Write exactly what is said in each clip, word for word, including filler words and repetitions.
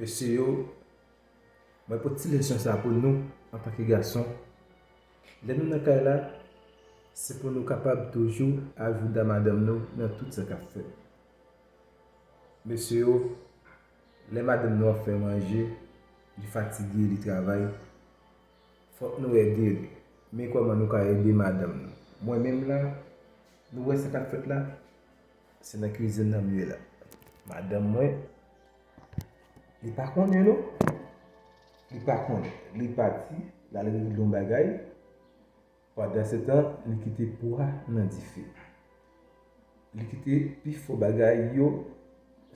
Mesye yo, mwen pote ti leson sa pou nou antanke gason. Lè nou nan kay la, se pou nou kapab toujou ajouda madanm nou nan tout sa k ap fèt. Mesye yo, lè madanm nou ap fè manje, li fatige, li travay, fòk nou ede li. Men kòman nou ka ede madanm nou. Mwen menm la, nou wè sa k ap fèt la? Se nan kizin nan m ye la. Madanm mwen, li pa konnen non. Li pa konnen. Li pati, l al regle yon bagay. Pandansetan, li kite pwa nan dife. Li kite pifò bagay yo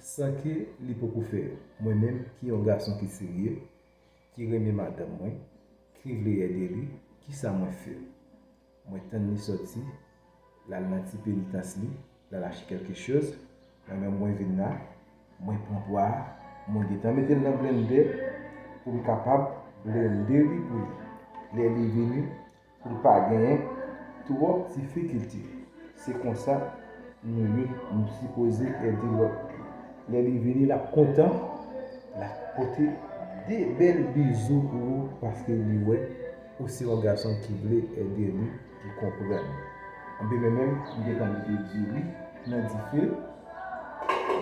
san ke li poko fè yo. Mwen menm, ki yon gason ki serye, ki renmen madanm mwen, ki vle ede li, kisa mwen fè? Mwen tann li sòti, l al nan ti penitans li, l al achte kèlke choz. Mwen menm, mwen vin la, mwen pran pwa a, mwen gentan mete l nan blendè pou m kapab blende li pou li. Lè li vini, pou l pa genyen twòp difikilte. Se konsa nou youn, nou sipoze ede lòt. Lè li vini, l ap kontan, l ap pote de bèl bizou pou ou paske li wè ou se yon gason ki vle ede li, ki konprann. Anben, mwen menm, m gentan mete diri nan dife,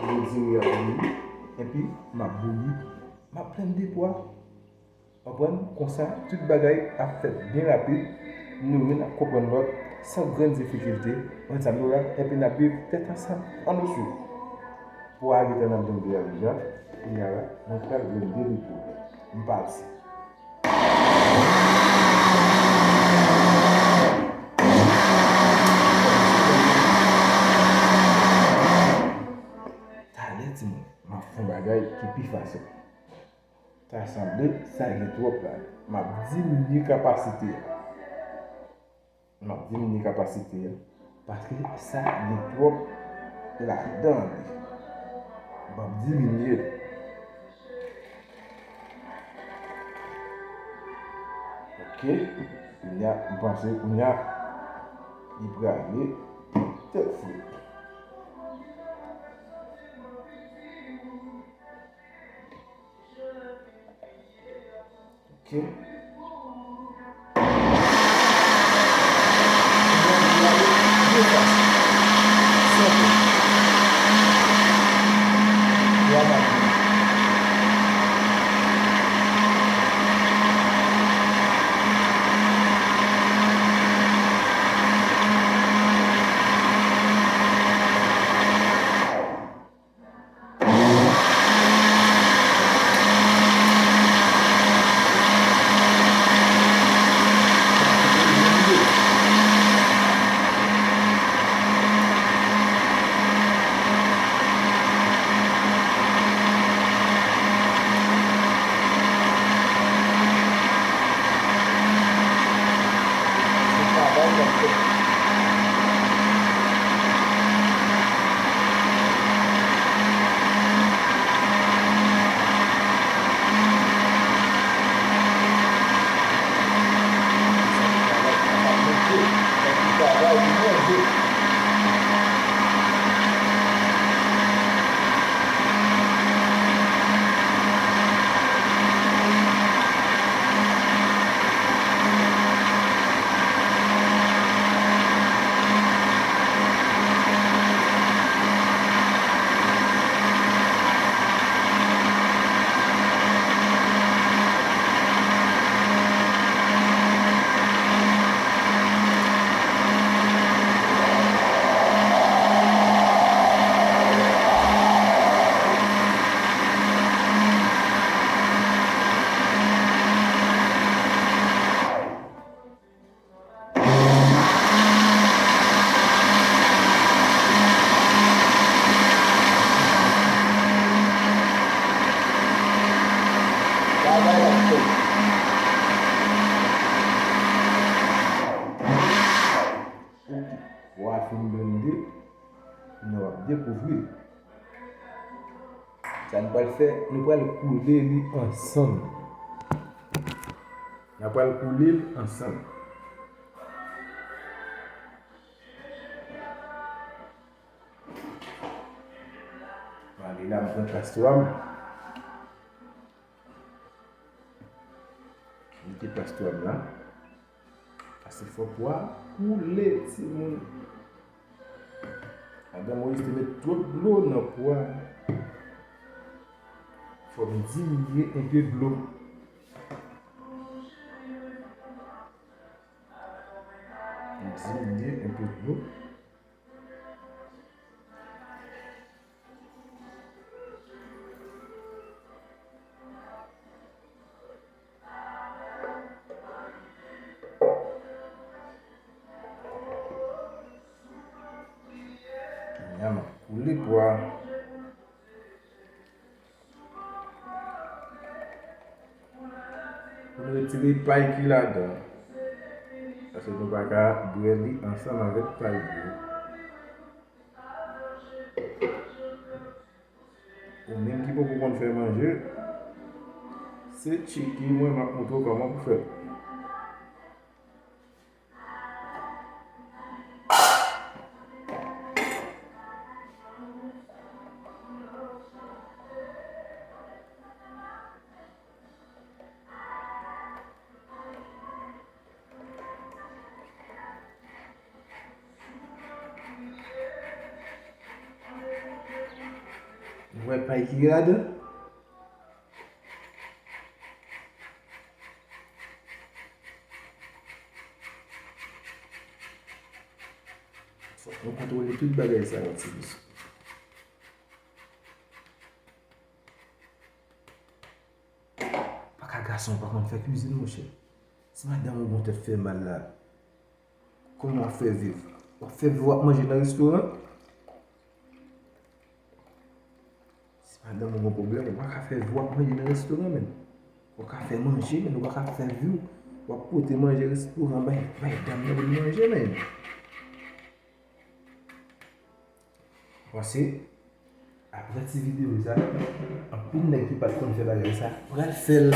mete diri a bouyi, epi m ap bouyi, m ap blende pwa. Konprann? Konsa, tout bagay ap fèt byen rapid, nou youn ap konprann lòt, san grenn difikilte, ann sa nou la, epi n ap viv tèt ansanm. Ann nou swiv. Pwa a gentan nan blendè a deja, kounye a la, mwen pral blende li pou ou. M pati. Talè, timoun, m ap fè yon bagay ki pi fasil. Ta sanble sa gen twòp la. M ap diminye kapasite a. M ap diminye kapasite a. Paske sa gen twòp ladan li. M ap diminye l. Ok. Kounye a, m panse kounye a, li prale tèt fre. Ok. Bagay la fèt. Ok. Pwa a fin blende. Kounye a w ap dekouvri l. Sa nou pral fè, nou pral koule li ansanm. Nou pral koule l ansanm. Mwen ale la, m pran kastwa m. Fè m la. Pase fò pwa koule, timoun. Madan Moyiz te met twòp dlo nan pwa. Fò m diminye enpe dlo. M diminye enpe dlo. Kounye a m ap koule pwa. Pou n retire pay ki ladan. Paske nou pa ka bwè li ansanm avèk pay yo. Ou menm ki poko konn fè manje, se tcheke mwen, m ap montre w kòman pou fè. Ou wè pay ki ladan? Fòk nou kontwole tout bagay sa yo, ti mesye. Pa ka gason pa konn fè kwizin, monchè. Si madanm ou gon tèt fè mal la, kòman w ap fè viv? W ap fè viv, w ap manje nan restoran? Si madanm ou gon pwoblèm, ou pa ka fè viv, w ap manje nan restoran, menm. Ou ka fè manje, men ou pa ka fè viv. W ap pote manje restoran, bay, bay dam nan pou l manje, menm. Panse, apre ti videyo sa, anpil nèg ki pa t konn fè bagay sa pral fè l.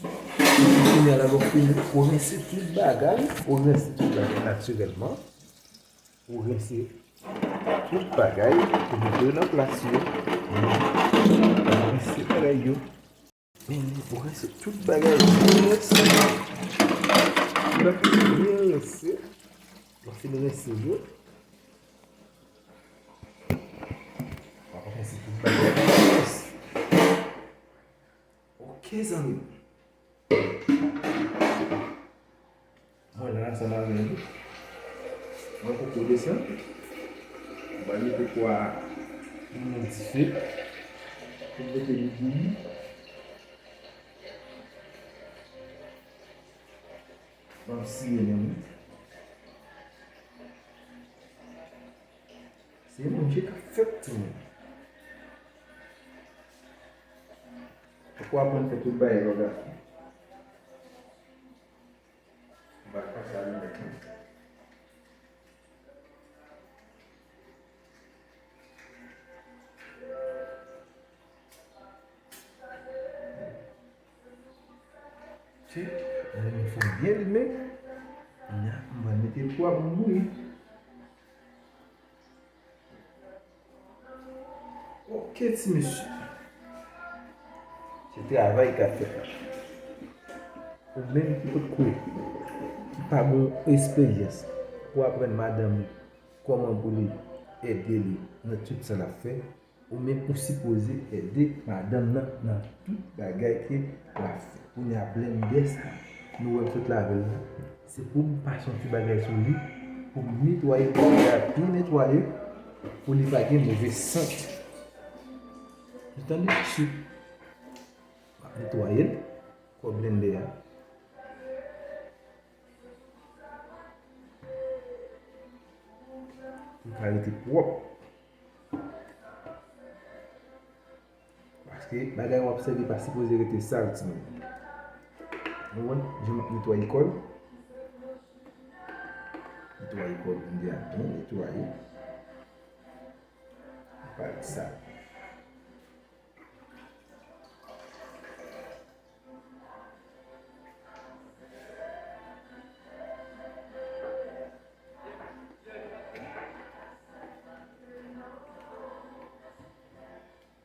Epi kounye a la, lè w fini, ou rense tout bagay, ou rense tout bagay natirèlman. Ou rense tout bagay, ou mete yo nan plas yo. Ou rense bagay yo. Men, ou rense tout bagay byen rense. Lè w fin byen rense, lè w fin rense yo, w ap rense tout bagay byen rense. Ok, zanmi m. Mwen la, sa m al vin tou. Mwen poko desann. Mwen mete pwa a nan dife. Pou mete li bouyi. Ban m siye menm wi. Se manje k ap fèt, timoun. Fòk w aprann fè tout bagay lè w gason. M pa ka pase alimèt non. Ok, mwen fè byen limen. Kounye a, m pral mete pwa pou m bouyi. Ok, ti mesye. Se travay k ap fèt la. Ou menm ki potko, ki pa gon esperyans, pou aprann madanm ou kòman pou li ede li nan tout sa l ap fè, ou menm ou sipoze ede madanm nan nan tout bagay ke l ap fè. Kounye a, blendè sa, nou wè m sot lave l la, se pou m pase yon ti bagay sou li, pou m netwaye blendè a, byen netwaye, pou li pa gen move sant. Ou tande? Chip. M ap netwaye l, kò blendè a. Pou l ka rete pwòp. Paske bagay w ap sèvi pa sipoze rete sal, timoun. Nou wè, jan m ap netwaye kò l. Netwaye kò l, blendè a byen netwaye. Li pa ret sal.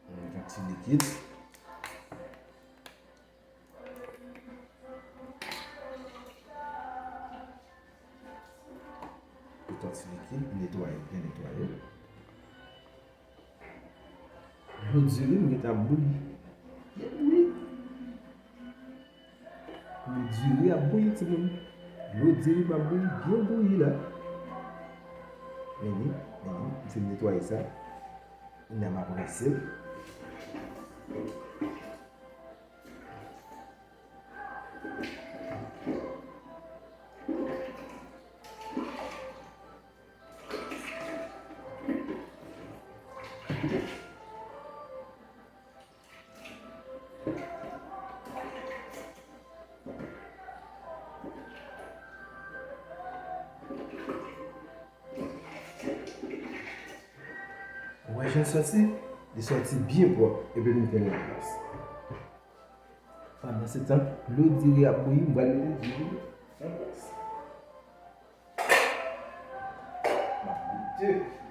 Yon ti likid. Yon ti likid. Likid, netwaye, byen netwaye. Dlo diri m gentan bouyi. Byen bouyi. Dlo diri ap bouyi, timoun. Dlo diri m ap bouyi, byen bouyi la. Vini, vini, m fin netwaye sa. Kounya m ap rense l. Ou wè jan l sòti? Li sòti byen pwòp, epi l mete l nan plas. Pandansetan, dlo diri ap bouyi, m pral mete diri an plas. M ap goute,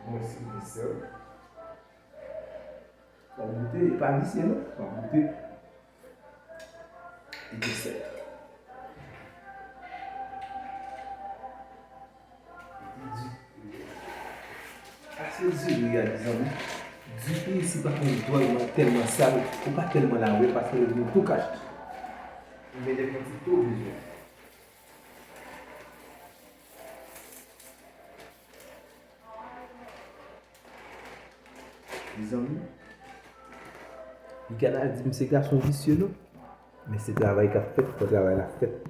mwen si m te sèl. M ap goute, e pa visye non, m ap goute. Li te sèl. Li te di. Pase diri a, mezanmi. Dife isi pa konn tèlman, tèlman sal, ou pa tèlman lave paske yo vin tou kache. Ou mete yon ti tou bezwen. Mezanmi, li genlè di m se gason visye non. Men se travay k ap fèt, fò travay la fèt.